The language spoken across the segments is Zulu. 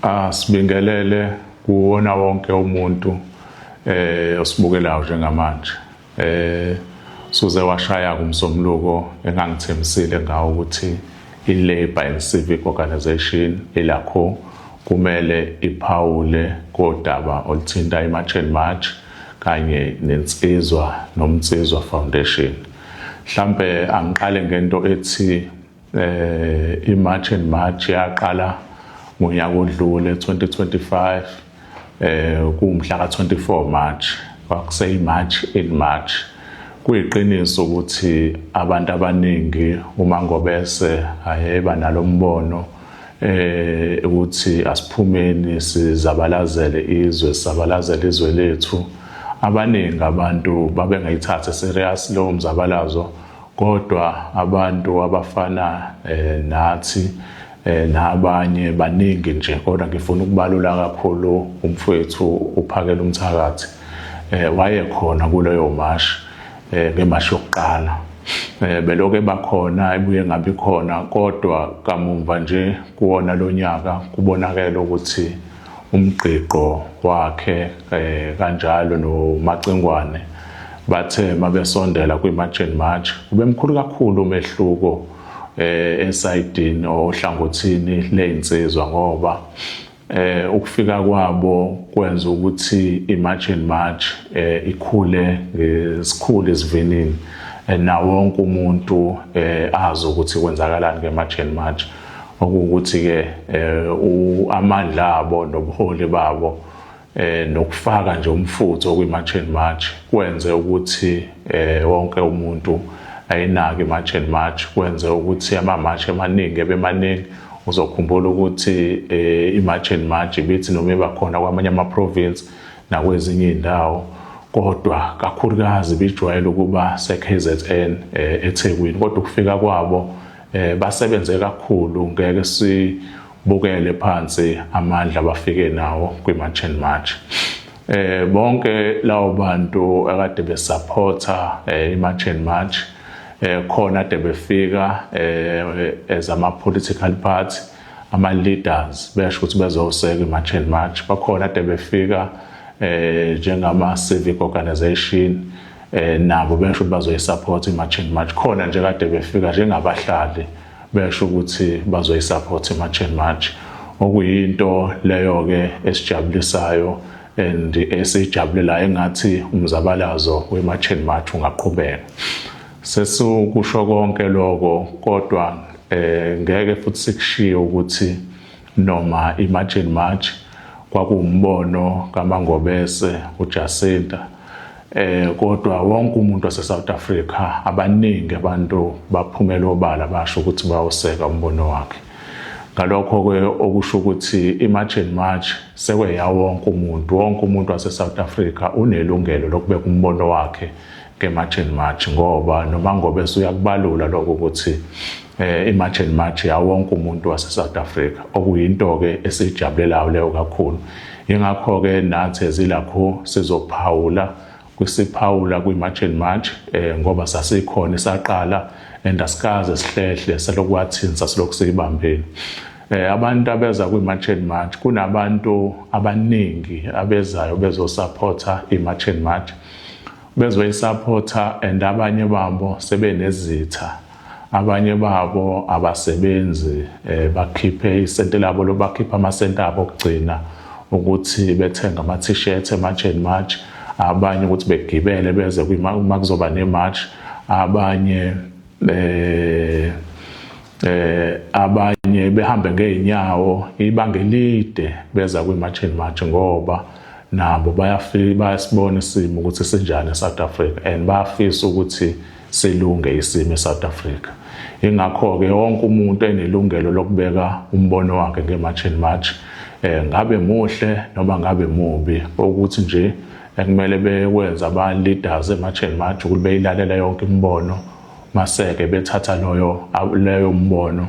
Asibingelele kuwona wonke umuntu osibukelayo njengamanje. Suze washaya kumsombuluko engangithembisile ngawo ukuthi i-Labour and Civic Organisation, iLACO, kumele iphawule kodaba oluthinta i-March and March kanye neNsizwa noMnsizwa Foundation. Mhlambe angiqale ngento ethi i-March and March yaqala ngonyaka odlule 2025, kuwumhla ka-24 March, kwakuseyi March in March. Kuyiqiniso ukuthi abantu abaningi uma ngobese ayeba nalombono ukuthi asiphumeni sizabalazele izwe, sizabalazele izwe lethu, abaningi abantu babengayithatha serious lowo mzabalazo. Kodwa abantu abafana nathi nabanye baningi nje, kodwa ngifuna ukubalula kakhulu umfowethu uPhakela Umthakathi, wayekhona kuleyo mashi, ngemashi yokuqala. Beloke bakhona, ebuye ngabi khona, kodwa kamumva nje kuwona lonyaka kubonakele ukuthi umgqiqo wakhe kanjalo noMacingwane bathe mabesondela kwi-March and March kube mkhulu kakhulu umehluko esayidini ohlangothini lezinsizwa, ngoba ukufika kwabo kwenza ukuthi i-March and March ikhule ngesikhulu isivinini, na wonke umuntu azi ukuthi kwenzakalani nge-March and March. Okuwukuthi ke amandla abo nobuholi babo nokufaka nje umfutho kwi-March and March kwenze ukuthi wonke umuntu ayinake i-March and March, kwenze ukuthi ama-march amaningi ebemaningi. Uzokhumbula ukuthi i-March and March ibithi noma iba khona kwamanye ama-province nakwezinye iy'ndawo, kodwa kakhulukazi bijwayele ukuba se-KZN, eThekwini. Kodwa ukufika kwabo, basebenze kakhulu, ngeke sibukele phansi amandla abafike nawo kwi-March and March. Bonke lawo bantu akade besupporta i-March and March, khona ade befika as ama political party, ama leaders, besho ukuthi bezoseka i-March and March, bakhona ade befika njengama civic organization, nabo besho ukuthi bazoyisupport i-March and March, khona nje kade befika njengabahlali besho ukuthi bazoyisupport i-March and March, okuyinto leyo ke esijabulisayo and esijabulelayo, engathi umzabalazo we-March and March ungaqhubeka. Sesukusho konke lokho, kodwa ngeke futhi sikushiye ukuthi noma i-March and March kwakuwumbono kaMangobese uJacinta, kodwa wonke umuntu wase South Africa, abaningi abantu baphumela obala basho ukuthi bayoseka umbono wakhe. Ngalokho ke okusho ukuthi i-March and March sekweya wonke umuntu, wonke umuntu wase South Africa unelungelo lokubeka umbono wakhe nge-March and March, ngoba noma ngobe uyakubalula lokho ukuthi i-March and March ya wonke umuntu wase South Africa, okuyinto ke esijabulelayo leyo kakhulu. Ingakho ke nathi ezilakho sizophawula kwisiphawula kwi-March and March, ngoba sasikhona isaqala and asikaze sihlehle, selokhu kwathinsa silokhu siyibambile. Abantu abeza kwi-March and March, kunabantu abaningi abezayo bezosupporta i-March and March, bezoyisupporta, and abanye babo sebenezitha, abanye babo abasebenzi, bakhiphe isente labo lobakhipha amasente abo okugcina ukuthi bethenga ama t-shirt e-March and March, abanye ukuthi begibele beze uma kuzoba ne-march, abanye behambe ngeenyawo ibanga elide beza kwi-March and March, ngoba nabo bayafika bayasibona isimo ukuthi sinjani eSouth Africa and bayafisa ukuthi silunge isimo eSouth Africa. Ingakho-ke wonke umuntu enelungelo lokubeka umbono wakhe nge-March and March, ngabe muhle noma ngabe mubi. Ukuthi nje ekumele bekwenza aba-leaders e-March and March ukuthi beyilalela yonke imibono, maseke bethatha loyo leyo mbono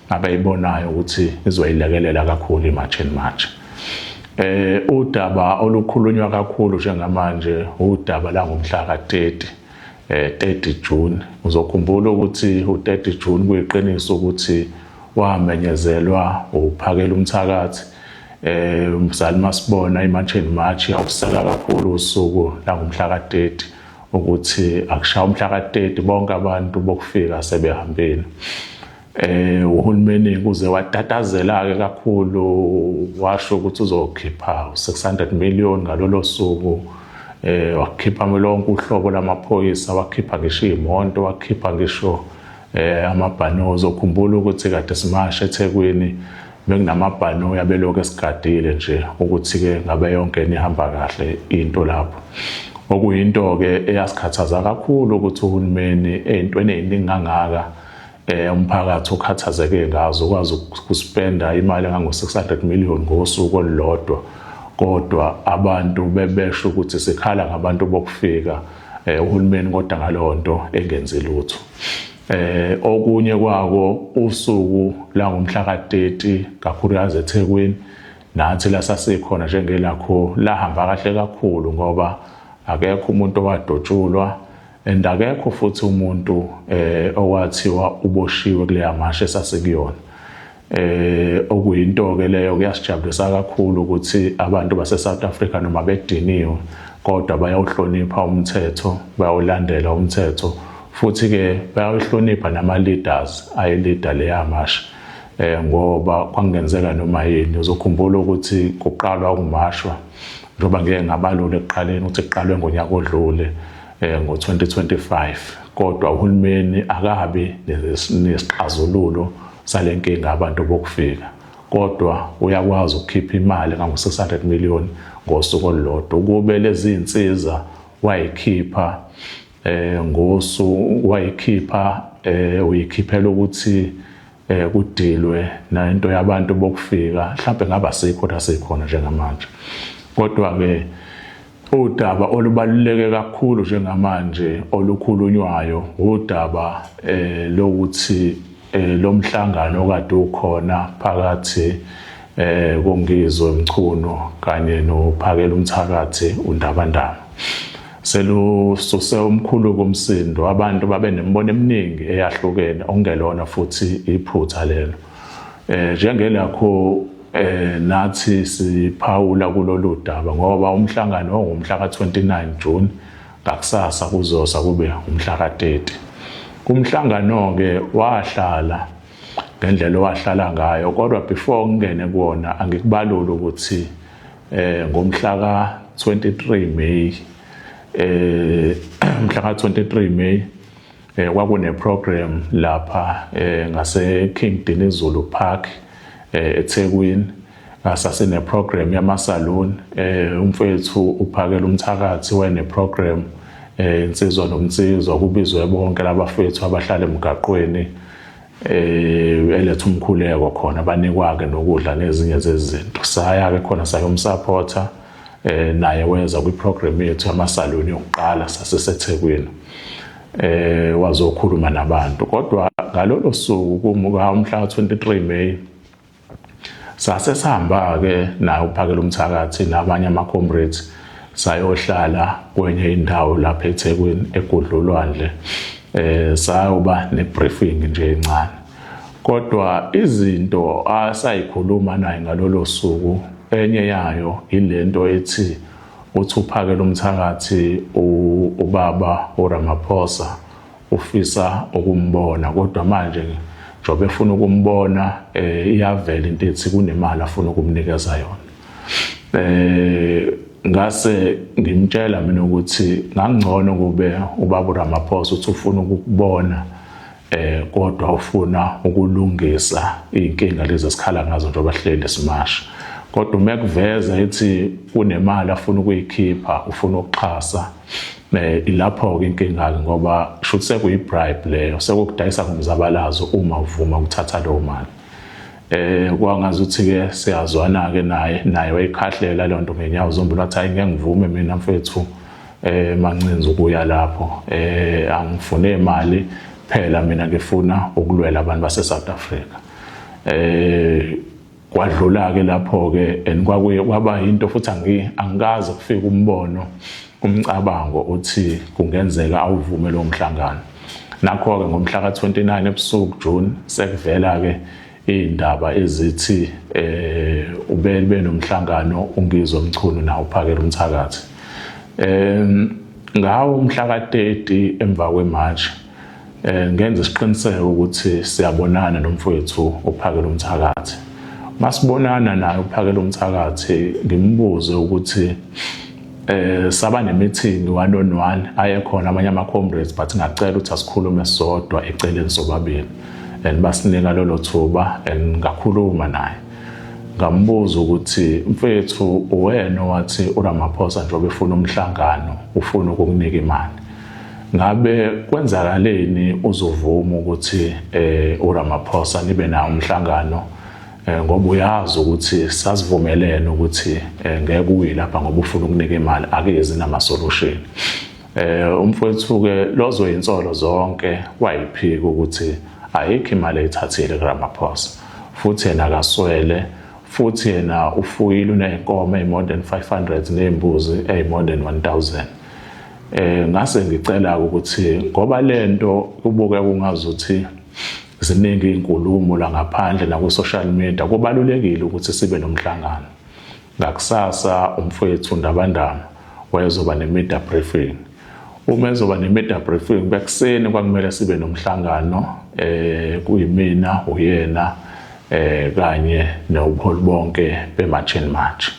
abayibonayo ukuthi izoyilekelela kakhulu i-March and March. Udaba olukhulunywa kakhulu njengamanje udaba la ngomhla ka-30, 30 June. Uzokhumbula ukuthi u30 June kuyiqiniso ukuthi wamenyezelwa uPhakela Umthakathi. Umzali masibona iMarch and March yawuseka kakhulu usuku langomhla ka-30, ukuthi akushaya umhla ka-30 bonke abantu bokufika sebehambile. Uhulumeni kuze watatazela ke kakhulu, washo ukuthi uzokhipha 600 million ngalolo suku. Wakhipha lonke uhlobo lamaphoyisa, wakhipha ngisho imoto, wakhipha ngisho amabhanoyi. Uzokhumbula ukuthi kade simasha eThekwini, bekunamabhanoyi abelokhu esigadile nje ukuthi ke ngabe yonke nihamba kahle into lapho, okuyinto ke eyasikhathaza kakhulu ukuthi uhulumeni ey'ntweni ey'ningi kangaka umphakathi ukhathazeke ngazo ukwazi ukuspenda imali engango-600 million ngosuku olulodwa, kodwa abantu bebesho ukuthi sikhala ngabantu bokufika, uhulumeni kodwa ngaleyo nto engenzi lutho. Okunye kwako, usuku langomhla ka-30, kakhulukazi eThekwini, nathi la sasikhona njengelakho, lahamba kahle kakhulu ngoba akekho umuntu owadotshulwa and akekho futhi umuntu owathiwa uboshiwe kuleya mashe esasikuyona, okuyinto ke leyo kuyasijabulisa kakhulu ukuthi abantu base South Africa noma bediniwe kodwa bayawuhlonipha umthetho, bayawulandela umthetho, futhi ke bayawuhlonipha nama leaders ayi-leada leya masha, ngoba kwangenzeka noma yini. Uzokhumbula ukuthi kuqalwa ukumashwa, njengoba ngeke ngabalula ekuqaleni ukuthi kuqalwe ngonyaka odlule, ngo-2025, kodwa uhulumeni akabi nesixazululo salenkinga abantu bokufika, kodwa uyakwazi ukukhipha imali engango-600 million ngosuku olulodwa. Ukube lezi zinsiza wayikhipha ngosu wayikhipha, uyikhiphela ukuthi kudilwe nento yabantu bokufika, mhlawumbe ngaba sikho la sikhona njengamanje. Kodwa ke udaba olubaluleke kakhulu njengamanje olukhulunywayo udaba lokuthi lo mhlangano okade ukhona phakathi koNgizwe Mchunu kanye noPhakela umthakathi uNdabandaba selususe umkhulu komsindo. Abantu babe nemibono eminingi eyahlukene, okungelona futhi iphutha lelo. Njengelakho nathi siphawula kulolu daba ngoba umhlangano ongumhla ka-29 June, ngakusasa kuzosa kube umhla ka-30. Kumhlangano ke wahlala ngendlela owahlala ngayo, kodwa before ngingene kuwona angikubalula ukuthi ngomhla ka-23 May, mhla ka-23 May kwakune program lapha ngase King Dinizulu Park eThekwini. Sasine program yama-saloon, umfethu uPhakela umthakathi wene program, insizwa nomnsizwa, kubizwe bonke labafethu abahlala emgaqweni, eletha umkhuleko khona, banikwa ke nokudla nezinye zezinto. Saya ke khona sayomsupporta, naye weza kwi-program yethu yama-saloon yokuqala saseseThekwini, wazokhuluma nabantu. Kodwa ngalolo suku kumuka umhla ka-23 May sase sihamba ke naye uPhakela umthakathi nabanye ama-comrades, sayohlala kwenye indawo lapha eThekwini egudlulwandle, sayoba ne-briefing nje encane. Kodwa izinto asayikhuluma naye ngalolo suku, enye yayo ilento ethi uthi uPhakela umthakathi ubaba uRamaphosa ufisa ukumbona, kodwa manje njengoba efuna ukumbona, iyavela into ethi kunemali afuna ukumnikeza yona. Ngase ngimtshela mina ukuthi ngangcono kube ubaba uRamaphosa uthi ufuna ukukubona, kodwa ufuna ukulungisa inkinga lezi esikhala ngazo njengoba hleli simasha, kodwa uma kuveza ethi kunemali afuna ukuyikhipha, ufuna ukuxhasa, ilapho ke inkinga ke, ngoba shuthi sekuyi-bribe leyo, sekukudayisa ngomzabalazo uma uvuma ukuthatha leyo mali. Kwangazuthi ke siyazwana ke naye, naye wayikhahlela leyo nto ngenyawo zombili, wathi, "Hayi, ngeke ngivume mina mfethu Mancinza ukuya lapho, angifune imali phela mina, ngifuna ukulwela abantu base South Africa." Kwadlula ke lapho ke and kwakuye kwaba into futhi angikaze kufika umbono, umcabango uthi kungenzeka awuvume lo mhlangano. Nakho ke ngomhla ka-29 ebusuku June sekuvela ke Iy'ndaba ezithi ube nomhlangano uNgizwe Mchunu nawo uPhakela Umthakathi. Ngawo umhla ka-30 emva kwe-March, ngenza isiqiniseko ukuthi siyabonana nomfowethu uPhakela Umthakathi. Masibonana naye uPhakela Umthakathi, ngimbuze ukuthi saba ne-meeting one on one, ayekhona amanye ama-comrades, but ngacela ukuthi asikhulume sodwa eceleni sobabili, and basinika lolo thuba and ngakhuluma naye. Ngambuza ukuthi, "Mfethu, uwena owathi uRamaphosa njengoba efuna umhlangano ufuna ukukunika imali, ngabe kwenzakaleni uzovuma ukuthi uRamaphosa nibe nawo umhlangano, ngoba uyazi ukuthi sasivumelene ukuthi ngeke uye lapha ngoba ufuna ukunika imali, akezi nama solution?" Umfowethu ke lozo insolo zonke wayiphika ukuthi ayikho imali ayithathile kuRamaphosa, futhi yena akaswele, futhi yena ufuyile, uney'nkomo eyi-more than 500 ney'mbuzi eyi-more than 1000. Ngase ngicela ukuthi ngoba lento kubuke kungazuthi ziningi izinkulumo la ngaphandle naku-social media, kubalulekile ukuthi sibe nomhlangano. Ngakusasa umfowethu Ndabandaba wayezoba ne-media briefing. Uma ezoba ne-media briefing bekuseni, kwakumele sibe nomhlangano, kuyimina, uyena, kanye nobuholi bonke be-March and March.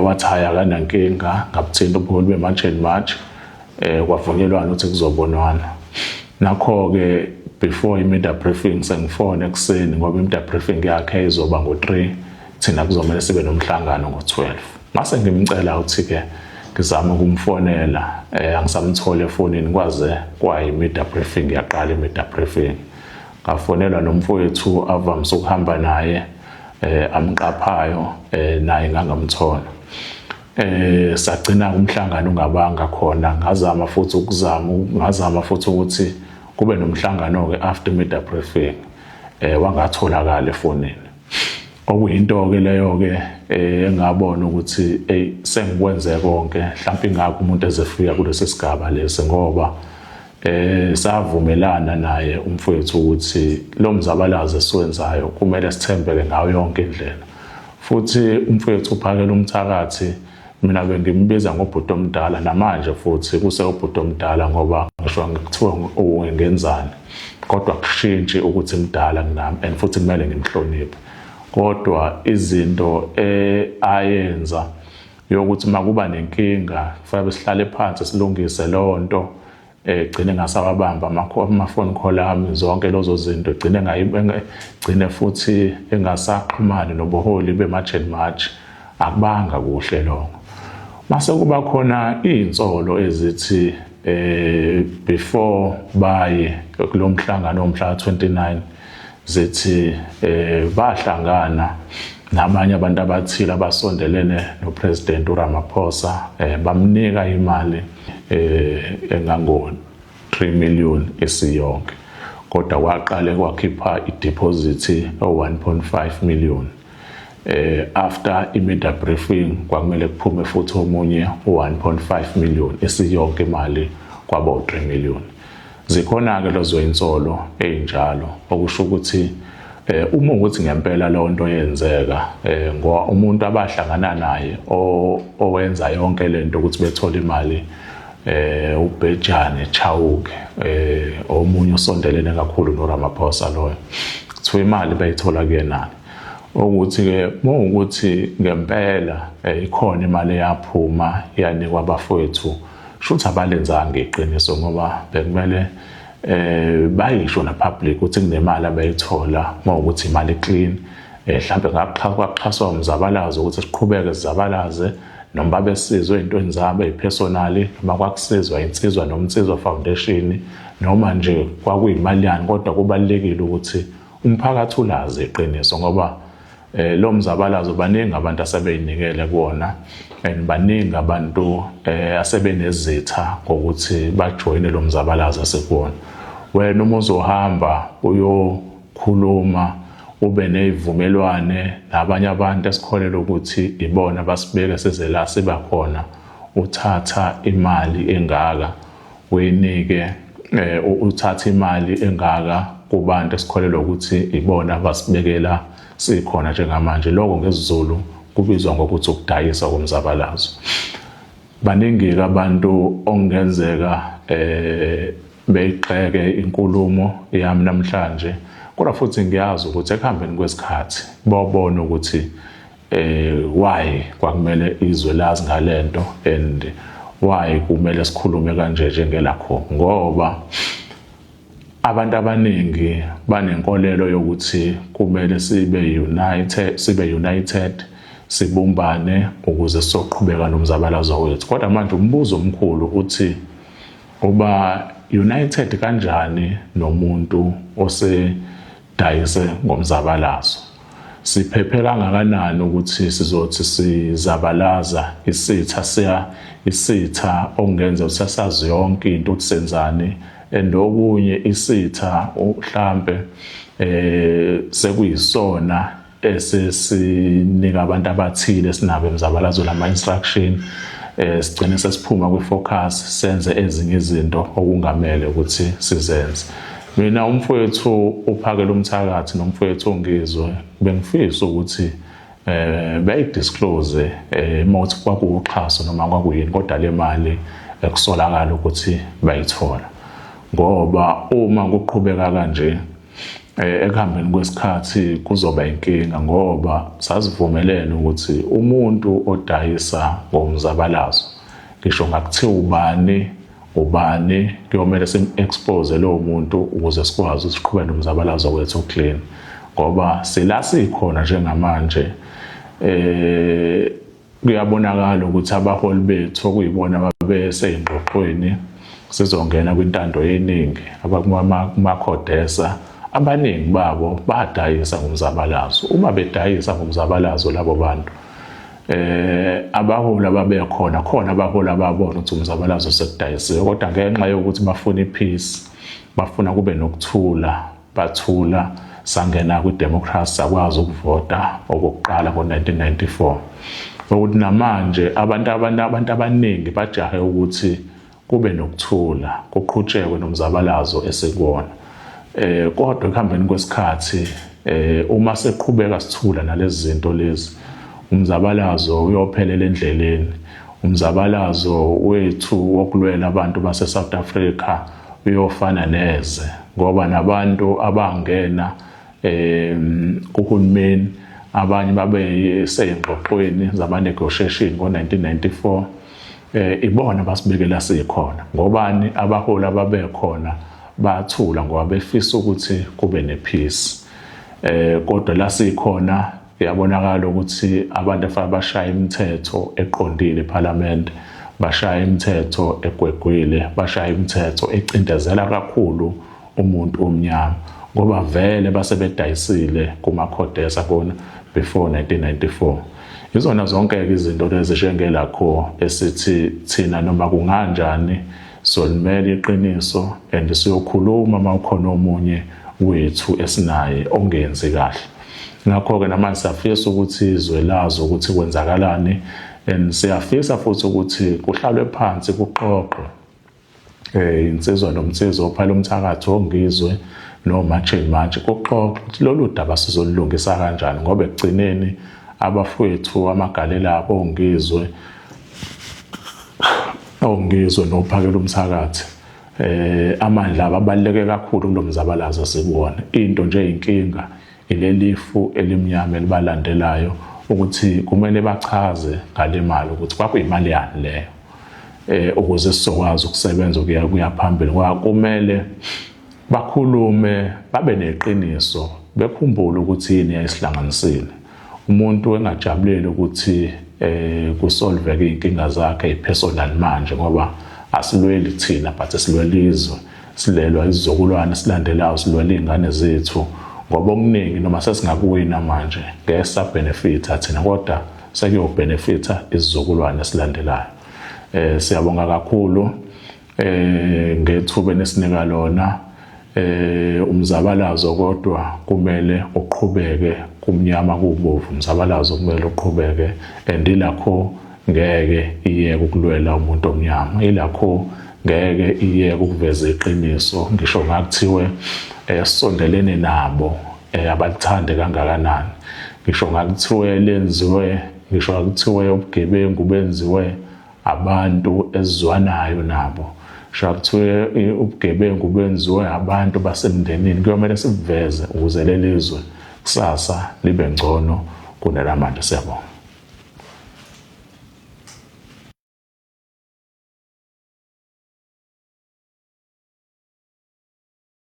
Wathi hayi, akanankinga. Ngabuthinta ubuholi be-March and March, kwavunyelwana ukuthi kuzobonwana. Nakho ke before i-media briefing sengifone ekuseni, ngoba i-media briefing yakhe izoba ngo-3, thina kuzomele sibe nomhlangano ngo-12. Mase ngimcela ukuthi ke ngizame ukumfonela, angisamtholi efonini kwaze kwayi-media briefing yaqala i-media briefing. Ngafonelwa nomfowethu avamise ukuhamba naye, amqaphayo, naye ngangamthola. Sagcina umhlangano ungabanga khona. Ngazama futhi ukuzama, ngazama futhi ukuthi kube nomhlangano ke after media briefing, wangatholakala efonini. Okuyinto ke leyo ke engabona ukuthi hey, sengikwenze konke, mhlawumbe ingakho umuntu ezefika kulesi sigaba lesi, ngoba savumelana naye umfowethu ukuthi lo mzabalazo esiwenzayo kumele sithembeke ngayo yonke indlela. Futhi umfowethu uPhakela Umthakathi, mina bengimbiza ngobhuti omdala, namanje futhi kuse ubhuti omdala, ngoba ngisho ngikuthiwa ngenzani kodwa kushintshi ukuthi mdala kunami and futhi kumele ngimhloniphe. Kodwa izinto ayenza yokuthi makuba nenkinga kufanele sihlale phansi silungise leyo nto, egcine ngasawabamba ama-phone call ami, zonke lezo zinto, egcine gcine futhi engasaxhumani nobuholi be-March and March, akubanga kuhle lokho. Mase kuba khona iy'nsolo ezithi before baye kulo mhlangano womhla ka-29, zithi bahlangana nabanye abantu abathile abasondelene noPresident uRamaphosa, bamnika imali engango 3 million esiyonke, kodwa kwaqale kwakhipha i-deposit o 1.5 million. After i-media briefing kwakumele kuphume futhi omunye u1.5 million, esiyonke imali kwaba u3 million. Zikhona ke lezo insolo ezinjalo, okusho ukuthi uma ukuthi ngempela leyo nto yenzeka, ngoba umuntu abahlangana naye owenza yonke lento ukuthi bethole imali, uBhejane Chauke, omunye osondelene kakhulu noRamaphosa loyo, kuthiwa imali bayithola kuyena. Ukuthi ke mawukuthi ngempela ikhona imali eyaphuma yanikwa abafowethu, shuthi abalenzanga iqiniso, ngoba bekumele bayisho na public ukuthi kunemali abayithola. Mawukuthi imali clean, mhlambe ngakuxhaswa umzabalazo ukuthi siqhubeke sizabalaze, noma babesizwe ey'ntweni zabo ey'personally, noma kwakusizwa Insizwa noMnsizwa Foundation, noma nje kwakuyimali yani, kodwa kubalulekile ukuthi umphakathi ulazi iqiniso, ngoba lo mzabalazo baningi abantu asebeyinikele kuwona and baningi abantu asebenezitha ngokuthi bajoyine lo mzabalazo asekuwona. Wena uma uzohamba uyokhuluma, ube nezivumelwane nabanye abantu esikholelwa ukuthi ibona basibeke size la siba khona, uthatha imali engaka uyinike, uthatha imali engaka. kubantu esikholelwa ukuthi ibona abasibekela sikhona njengamanje. Lokho ngesiZulu kubizwa ngokuthi ukudayisa komzabalazo. Baningi-ke abantu okungenzeka beyigxeke inkulumo yami namhlanje, kodwa futhi ngiyazi ukuthi ekuhambeni kwesikhathi bobona ukuthi why kwakumele izwe lazi ngalento and why kumele sikhulume kanje njengelakho, ngoba abantu abaningi banenkolelo yokuthi kumele sibe united, sibumbane ukuze sizoqhubeka nomzabalazo wethu. Kodwa manje umbuzo omkhulu uthi, uba united kanjani nomuntu osedayise ngomzabalazo? Siphephe kangakanani ukuthi sizothi sizabalaza isitha, siya isitha okungenza ukuthi sazi yonke into ukuthi senzani, and okunye isitha mhlambe sekuyisona esesinika abantu abathile sinabo emzabalazo lama instruction, sigcine sesiphuma kwi-focus, senze ezinye izinto okungamele ukuthi sizenze. Mina, umfowethu uPhakela umthakathi nomfowethu uNgizwe, bengifisa ukuthi beyidisclose mawuthi kwakuwuxhaso noma kwakuyini, kodwa le mali ekusolakala ukuthi bayithola, ngoba uma kuqhubeka kanje, ekuhambeni kwesikhathi kuzoba inkinga, ngoba sasivumelene ukuthi umuntu odayisa ngomzabalazo, ngisho ngakuthiwa ubani ubani, kuyomele sim-expose lowo muntu ukuze sikwazi ukuthi siqhubeke nomzabalazo wethu clean, ngoba sila sikhona njengamanje, kuyabonakala ukuthi abaholi bethu okuyibona babeseyingxoxweni sizongena kwintando yeningi, abakumaCODESA, abaningi babo badayisa ngomzabalazo. Uma bedayisa ngomzabalazo labo bantu, abaholi ababekhona khona, abaholi ababona ukuthi umzabalazo sekudayisiwe, kodwa ngenxa yokuthi bafuna ipeace, bafuna kube nokuthula, bathula. Sangena kwidemocracy, sakwazi ukuvota okokuqala ngo-1994. Ukuthi namanje abantu abaningi bajahe ukuthi kube nokuthula, kuqhutshekwe nomzabalazo esikuwona, kodwa ekuhambeni kwesikhathi, uma seqhubeka sithula nalezi zinto lezi, umzabalazo uyophelela endleleni. Umzabalazo wethu wokulwela abantu base South Africa uyofana neze, ngoba nabantu abangena kuhulumeni, abanye babe seyingxoxweni zama negotiation ngo-1994, ibona basibekela sikhona. Ngobani? Abaholi ababekhona bathula ngoba befisa ukuthi kube nepeace, kodwa la sikhona kuyabonakala ukuthi abantu afanele bashaya imithetho eqondile eParliament bashaya imithetho egwegwile, bashaya imithetho ecindezela kakhulu umuntu omnyama, ngoba vele basebedayisile kuma-CODESA kona before 1994. Izona zonke-ke izinto lezi njengelakho esithi thina noma kunganjani solimela iqiniso and siyokhuluma uma ukhona omunye wethu esinaye ongenzi kahle. Ngakho-ke namanje siyafisa ukuthi izwe lazi ukuthi kwenzakalani, and siyafisa futhi ukuthi kuhlalwe phansi, kuxoxwe, insizwa nomsizwa, oPhakela umthakathi, oNgizwe noMarch and March, kuxoxwe ukuthi lolu daba sizolulungisa kanjani, ngoba ekugcineni abafowethu amagalela abo oNgizwe noPhakela umthakathi, amandla abaluleke kakhulu kulomzabalazo sikuwona. Into nje inkinga ilelifu elimnyama elibalandelayo, ukuthi kumele bachaze ngale mali ukuthi kwakuyimali yani leyo, ukuze sizokwazi ukusebenza ukuya phambili. Ngoba kumele bakhulume, babe neqiniso, bekhumbule ukuthi yini yayisihlanganisile. Umuntu engajabuleli ukuthi kusolveke inkinga zakhe ipersonal manje, ngoba asilweli thina but silwela izwe, silelwa isizukulwane silandelayo, silwela izingane zethu, ngoba okuningi noma sesingakuwina manje ngeke sabenefita thina, kodwa sekuyobenefita isizukulwane esilandelayo. Siyabonga kakhulu ngethuba enisinika lona. Umzabalazo kodwa kumele uqhubeke, kumnyama kubovu, umzabalazo kumele uqhubeke, and ilakho ngeke iyeke ukulwela umuntu omnyama, ilakho. Ngeke iyeke ukuveza iqiniso ngisho ngakuthiwe sisondelene nabo abalithande kangakanani, ngisho ngakuthiwe lenziwe, ngisho ngakuthiwe ubugebengu benziwe abantu esizwanayo nabo, ngisho ngakuthiwe ubugebengu benziwe abantu basemndenini, kuyomele sibuveze ukuze lelizwe kusasa libe ngcono kunelamanje. Siyabonga.